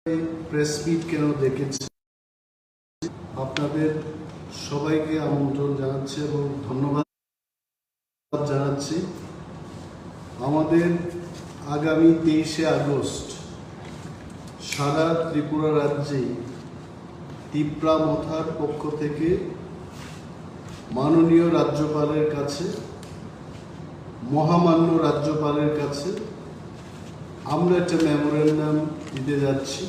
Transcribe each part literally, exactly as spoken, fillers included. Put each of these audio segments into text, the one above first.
Press meet কেন ডেকেছি, আপনাদের সবাইকে আমন্ত্রণ জানাচ্ছি এবং ধন্যবাদ জানাচ্ছি। আমাদের আগামী তেইশে আগস্ট সারা ত্রিপুরা রাজ্যে তিপ্রা মথার পক্ষ থেকে মাননীয় রাজ্যপালের কাছে, মহামান্য রাজ্যপালের কাছে আমরা একটা মেমোরেন্ডাম দিতে যাচ্ছি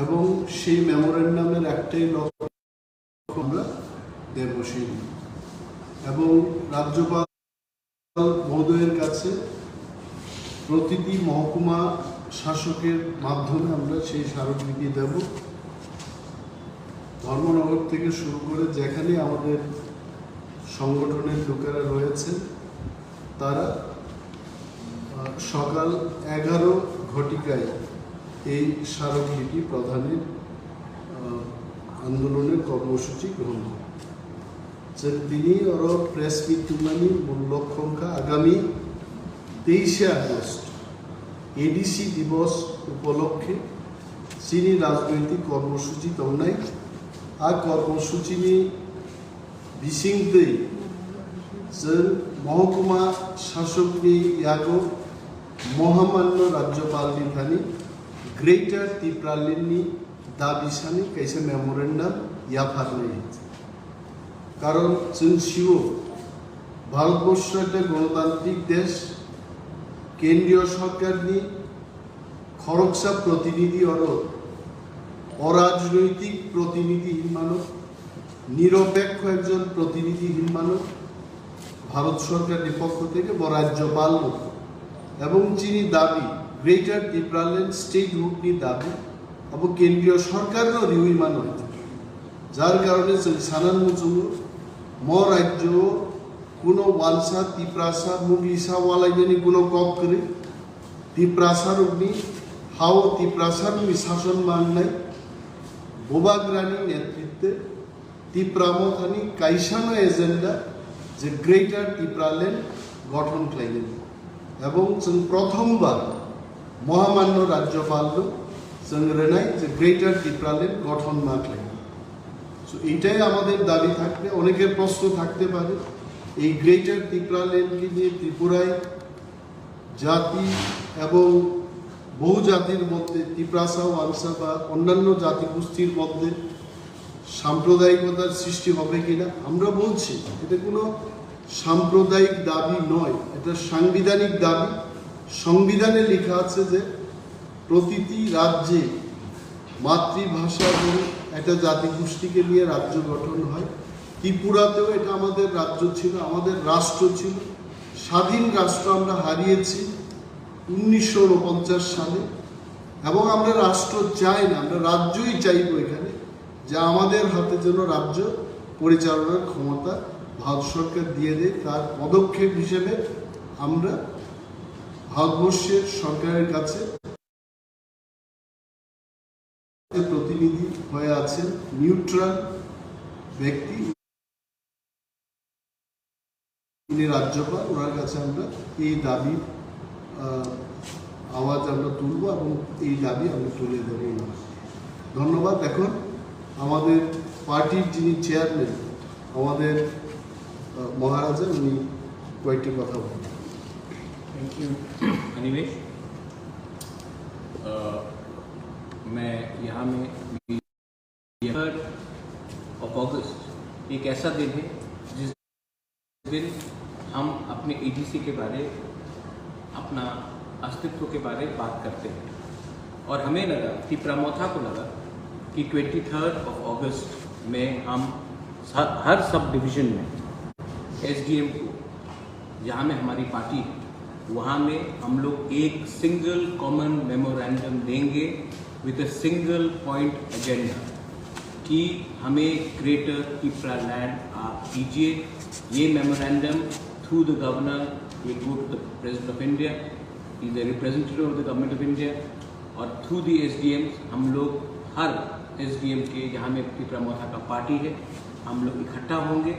এবং সেই মেমোরেন্ডামের একটাই লক্ষ্য আমরা দেব সেই। এবং রাজ্যপাল মহোদয়ের কাছে প্রতিটি মহকুমা শাসকের মাধ্যমে আমরা সেই স্মারকলিপি দেব। ধর্মনগর থেকে শুরু করে যেখানে আমাদের সংগঠনের লোকেরা রয়েছেন, তারা আহ, সকাল এগারো ঘটিকায় এই স্মারকলিপি প্রদানের আহ, আন্দোলনের কর্মসূচি গ্রহণ করে। Chwng tini oro press meet tongmani mul lok wngkha agami teishe August A D C Divos upolokhe chini rajnoitik kormosuchi tongnai. A kormosuchini bisingtwi chwng mohokuma sasokni yago mohamanno rajyopalni thani Greater Tipralandni dabi sani kaisa memorandum yapharnai. Karon chwng sio, Bharatborsho ekta gonotantrik desh, kendriyo sorkarni khoroksa protinidhi oro orajnoitik protinidhi hinmano, নিরপেক্ষ একজন প্রতিনিধি হিনমানো ভারত সরকারনি পক্ষ থেকে বা রাজ্যপাল এবং যিনি দাবি গ্রেটার টিপ্রাল্যান্ড স্টেটহুড নি দাবি এবং কেন্দ্রীয় সরকারও রিউই মানো, যার কারণে চং সানান মুচুঙ্গো মো রাজ্য কোনো ওয়ানসা তিপ্রাসা মুগলিসা ওয়ালাইজানি কোনো কপ করে তিপ্রাসা রূপনি হাও তিপ্রাসা রূপনি শাসন মাননাই বোবাগ্রানি নেতৃত্বে তিপ্রা মথানি কাইসানো এজেন্ডা যে গ্রেটার টিপ্রাল্যান্ড গঠন খাইলেন এবং চং প্রথমবার মহামান্য রাজ্যপাল চং রেনাই যে গ্রেটার টিপ্রাল্যান্ড গঠন না খাইলেন। তো এইটাই আমাদের দাবি থাকবে। অনেকের প্রশ্ন থাকতে পারে এই গ্রেটার টিপ্রাল্যান্ডকে নিয়ে ত্রিপুরায় জাতি এবং বহু জাতির মধ্যে তিপ্রাসা ওয়ানসা বা অন্যান্য জাতিগোষ্ঠীর মধ্যে সাম্প্রদায়িকতার সৃষ্টি হবে কিনা। আমরা বলছি এটা কোনো সাম্প্রদায়িক দাবি নয়, এটা সাংবিধানিক দাবি। সংবিধানে লেখা আছে যে প্রতিটি রাজ্যে মাতৃভাষা এবং একটা জাতিগোষ্ঠীকে নিয়ে রাজ্য গঠন হয়। ত্রিপুরাতেও এটা আমাদের রাজ্য ছিল, আমাদের রাষ্ট্র ছিল। স্বাধীন রাষ্ট্র আমরা হারিয়েছি উনিশশো ঊনপঞ্চাশ সালে, এবং আমরা রাষ্ট্র চাই না, আমরা রাজ্যই চাইব এখানে, যে আমাদের হাতে যেন রাজ্য পরিচালনার ক্ষমতা ভারত সরকার দিয়ে দেয়। তার পদক্ষেপ হিসেবে আমরা ভারতবর্ষের সরকারের কাছে প্রতিনিধি হয়ে আছেন নিউট্রাল ব্যক্তি, উনি রাজ্যপাল, ওনার কাছে আমরা এই দাবি আহ, আওয়াজ আমরা তুলবো এবং এই দাবি আমরা তুলে দেবো ওনার। ধন্যবাদ। এখন আমাদের পার্টির যিনি চেয়ারম্যান, আমাদের আহ, মহারাজা, উনি কয়েকটি কথা বলবেন। Thank you, Animesh. Uh, मैं यहाँ में थर्ड ऑफ अगस्त एक ऐसा दिन है जिस दिन हम अपने एडीसी के बारे, अपना अस्तित्व के बारे बात करते हैं। और हमें लगा, तिप्रा मोथा को लगा कि ट्वेंटी थर्ड ऑफ अगस्त में हम हर सब डिवीजन में एसडीएम को, जहाँ में हमारी पार्टी है, वहाँ में हम लोग एक सिंगल कॉमन मेमोरेंडम देंगे with a single point agenda कि हमें ग्रेटर तिप्रा लैंड आप दीजिए। ये memorandum through the governor will go to the president of India, is the representative of the government of India, और थ्रू द एसडीएम हम लोग हर एसडीएम के, जहाँ में तिप्रा मोथा का पार्टी है, हम लोग इकट्ठा होंगे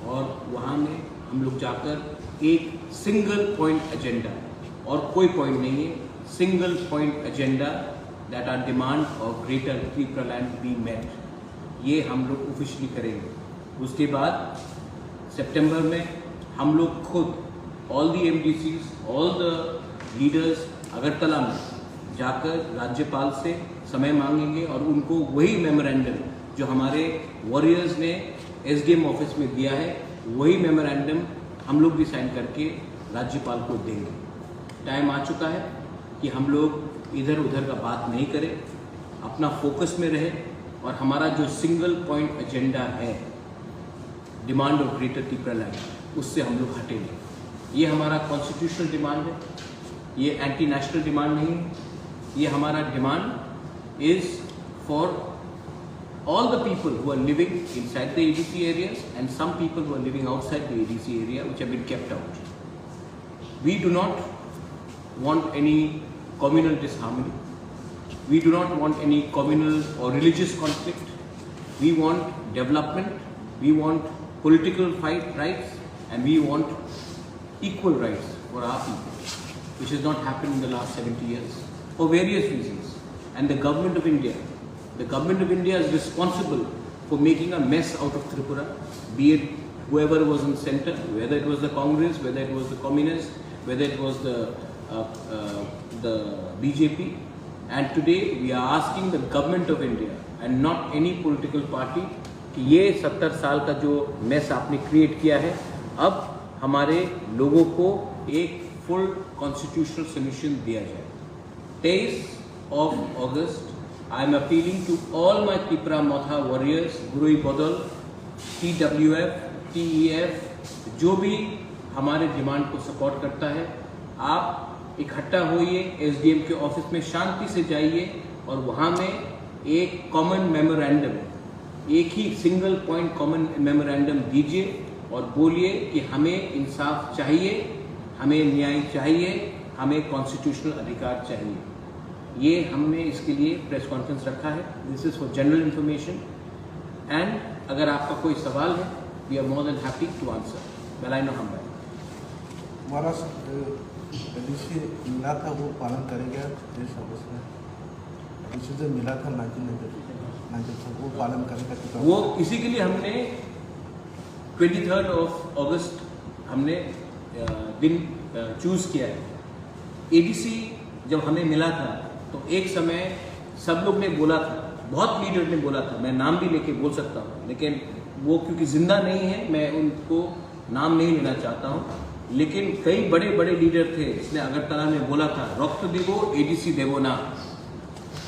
और वहाँ में हम लोग जाकर एक सिंगल पॉइंट एजेंडा, और कोई पॉइंट नहीं है, single point agenda that our demand of Greater Tipraland be met. ये हम लोग ऑफिशियली करेंगे। उसके बाद सितंबर में हम लोग खुद, all the M D Cs, all the leaders, Agartala में जाकर राज्यपाल से समय मांगेंगे और उनको वही मेमोरेंडम जो हमारे वॉरियर्स ने एसडीएम ऑफिस में दिया है, वही मेमोरेंडम हम लोग भी साइन करके राज्यपाल को देंगे। टाइम आ चुका है कि हम लोग इधर उधर का बात नहीं करें, अपना फोकस में रहे और हमारा जो सिंगल पॉइंट एजेंडा है, डिमांड ऑफ ग्रेटर तिपरालैंड, उससे हम लोग हटेंगे। ये हमारा कॉन्स्टिट्यूशनल डिमांड है, ये एंटी नेशनल डिमांड नहीं है। ये हमारा demand is for all the people who are living inside the A D C areas and some people who are living outside the A D C area which have been kept out. We do not want any communal disharmony. We do not want any communal or religious conflict. We want development. We want political fight rights, and we want equal rights for our people, which has not happened in the last seventy years for various reasons. And the government of India, the government of India is responsible for making a mess out of Tripura, be it whoever was in center, whether it was the Congress, whether it was the communist, whether it was the uh, uh, the B J P. And today we are asking the government of India and not any political party कि ये सत्तर साल का जो मेस आपने क्रिएट किया है, अब हमारे लोगों को एक फुल कॉन्स्टिट्यूशनल सोल्यूशन दिया जाए। Teis of August, I am appealing to all my Tipra Motha warriors, Gurui Bodol, T W F, T E F, जो भी हमारे डिमांड को सपोर्ट करता है, आप इकट्ठा होइए, एसडीएम के ऑफिस में शांति से जाइए और वहाँ में एक कॉमन मेमोरेंडम, एक ही सिंगल पॉइंट कॉमन मेमोरेंडम दीजिए और बोलिए कि हमें इंसाफ चाहिए, हमें न्याय चाहिए, हमें कॉन्स्टिट्यूशनल अधिकार चाहिए। ये हमने इसके लिए प्रेस कॉन्फ्रेंस रखा है। This is for general information. And अगर आपका कोई सवाल है, we are more than happy to answer. Belaino hambai. हमारा एडीसी मिला था, वो पालन करेगा तेईस अगस्त में। एडीसी जो मिला था नाइनटीन नाइनटी, वो पालन करेगा कि वो इसी के लिए हमने ट्वेंटी थर्ड ऑफ अगस्त हमने अ, दिन चूज़ किया है। एडीसी जब हमें मिला था तो एक समय सब लोग ने बोला था, बहुत लीडर ने बोला था, मैं नाम भी लेके बोल सकता हूँ, लेकिन वो क्योंकि जिंदा नहीं है मैं उनको नाम नहीं लेना चाहता हूँ। लेकिन कई बड़े बड़े लीडर थे जिसने अगरतला में बोला था, रक्त देबो, एडीसी देबो ना,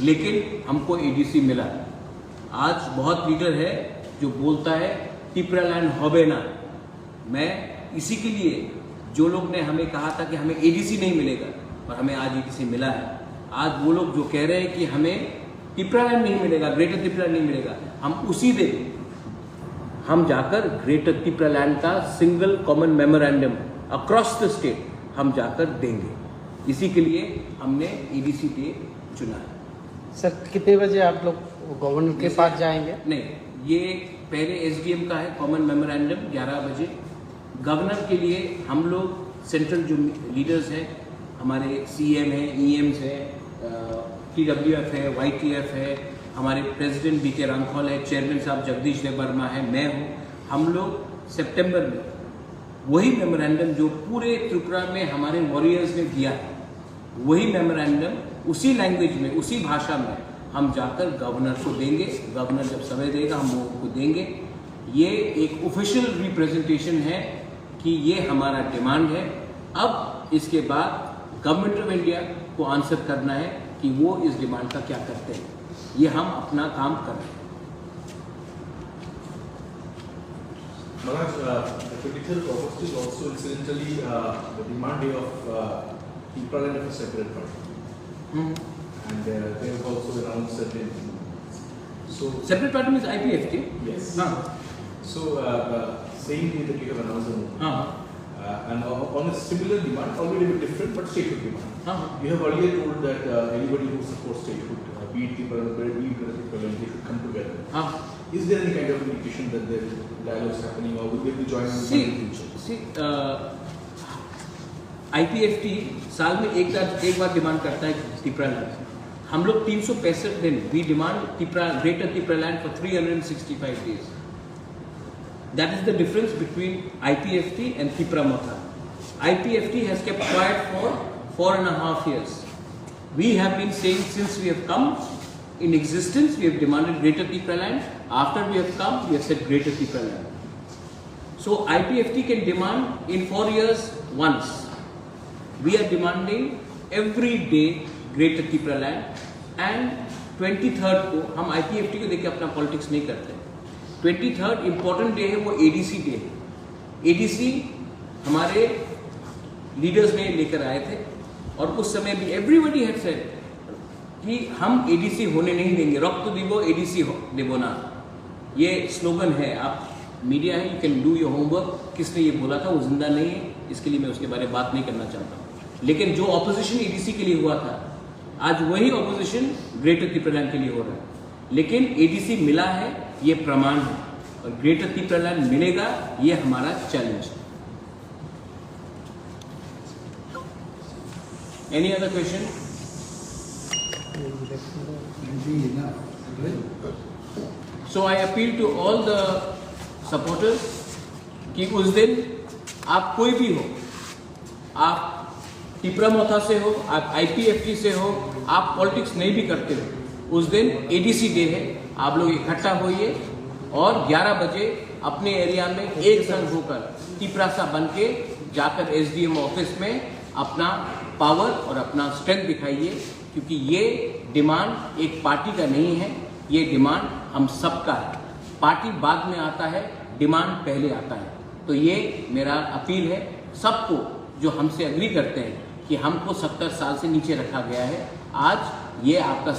लेकिन हमको एडीसी मिला। आज बहुत लीडर है जो बोलता है तिपरालैंड होबे ना। मैं इसी के लिए, जो लोग ने हमें कहा था कि हमें एडीसी नहीं मिलेगा और हमें आज एडीसी मिला है, आज वो लोग जो कह रहे हैं कि हमें तिपरालैंड नहीं मिलेगा, ग्रेटर तिपरालैंड नहीं मिलेगा, हम उसी दिन हम जाकर ग्रेटर तिपरालैंड का single common memorandum across the state हम जाकर देंगे। इसी के लिए हमने एडीसी डे चुना है। सर, कितने बजे आप लोग गवर्नर के पास जाएंगे? नहीं, ये पहले एसडीएम का है कॉमन मेमोरेंडम ग्यारह बजे। गवर्नर के लिए हम लोग सेंट्रल जो लीडर्स हैं, हमारे सीएम हैं, ईएम्स हैं, टीडब्ल्यूएफ है, वाईटीएफ है, हमारे प्रेसिडेंट बी के रांखल है, चेयरमैन साहब जगदीश देव वर्मा है, मैं हूँ। हम लोग सितंबर में वही मेमोरेंडम जो पूरे त्रिपुरा में हमारे वॉरियर्स ने दिया है, वही मेमोरेंडम उसी लैंग्वेज में, उसी भाषा में हम जाकर गवर्नर को देंगे। गवर्नर जब समय देगा हम लोगों को देंगे। ये एक ऑफिशियल रिप्रेजेंटेशन है कि ये हमारा डिमांड है। अब इसके बाद गवर्नमेंट ऑफ इंडिया को आंसर करना है कि वो इस डिमांड का क्या करते हैं। ये हम अपना काम कर रहे हैं। Maharaj, uh, the twenty-third of August is also incidentally uh, the demand day of uh, Tipraland of a separate party. Hmm. And uh, they have also announced certain. So, Separate party means I P F T? Yes. Huh. So, uh, uh, same day that you have announced the movement, Huh. uh, and on, on a similar demand, albeit a bit different, but statehood demand. Huh. You have earlier told that uh, anybody who supports statehood, uh, be it Tipraland, be it Tipraland, they should come together. Huh. Is there any kind of indication that there is dialogues happening, or will they be joining See, in the future? see, uh, IPFT साल में एक बार एक बार डिमांड करता है तिपरालैंड। हम लोग तीन सौ पैंसठ दिन, we demand Tipra, Greater Tipraland for three hundred sixty five days. That is the difference between I P F T and Tipra Motha. I P F T has kept quiet for four and a half years. We have been saying since we have come in existence, we have demanded Greater Tipraland. After we have come, we have said Greater Tipraland. So I P F T can demand in four years once. We are demanding every day Greater Tipraland. And twenty third को हम I P F T को देख के अपना पॉलिटिक्स नहीं करते. Twenty third important day है, वो एडीसी डे है. एडीसी हमारे लीडर्स ने लेकर आए थे और उस समय भी everybody had said कि हम एडीसी होने नहीं देंगे, রক্ত দিব, এডিসি দেব না, ये स्लोगन है. आप मीडिया है, you can do your homework. किसने ये बोला था, वो जिंदा नहीं है, इसके लिए मैं उसके बारे में बात नहीं करना चाहता हूँ. लेकिन जो ऑपोजिशन एडीसी के लिए हुआ था, आज वही ऑपोजिशन ग्रेटर तिप्रालैंड के लिए हो रहा है. लेकिन एडीसी मिला है, ये प्रमाण है, और ग्रेटर तिप्रालैंड मिलेगा, ये हमारा चैलेंज है. Any other question? So I appeal to all the supporters कि उस दिन आप कोई भी हो, आप टिपरा मोथा से हो, आप आईपीएफटी से हो, आप पॉलिटिक्स नहीं भी करते हो, उस दिन एडीसी डे है. आप लोग इकट्ठा होइए और ग्यारह बजे अपने एरिया में एक संग होकर तिपरासा बन के जाकर एसडीएम ऑफिस में अपना पावर और अपना स्ट्रेंथ दिखाइए, क्योंकि ये डिमांड एक पार्टी का नहीं है, ये डिमांड हम सबका है. पार्टी बाद में आता है, डिमांड पहले आता है. तो ये मेरा अपील है सबको, जो हमसे एग्री करते हैं कि हमको सत्तर साल से नीचे रखा गया है. आज ये आपका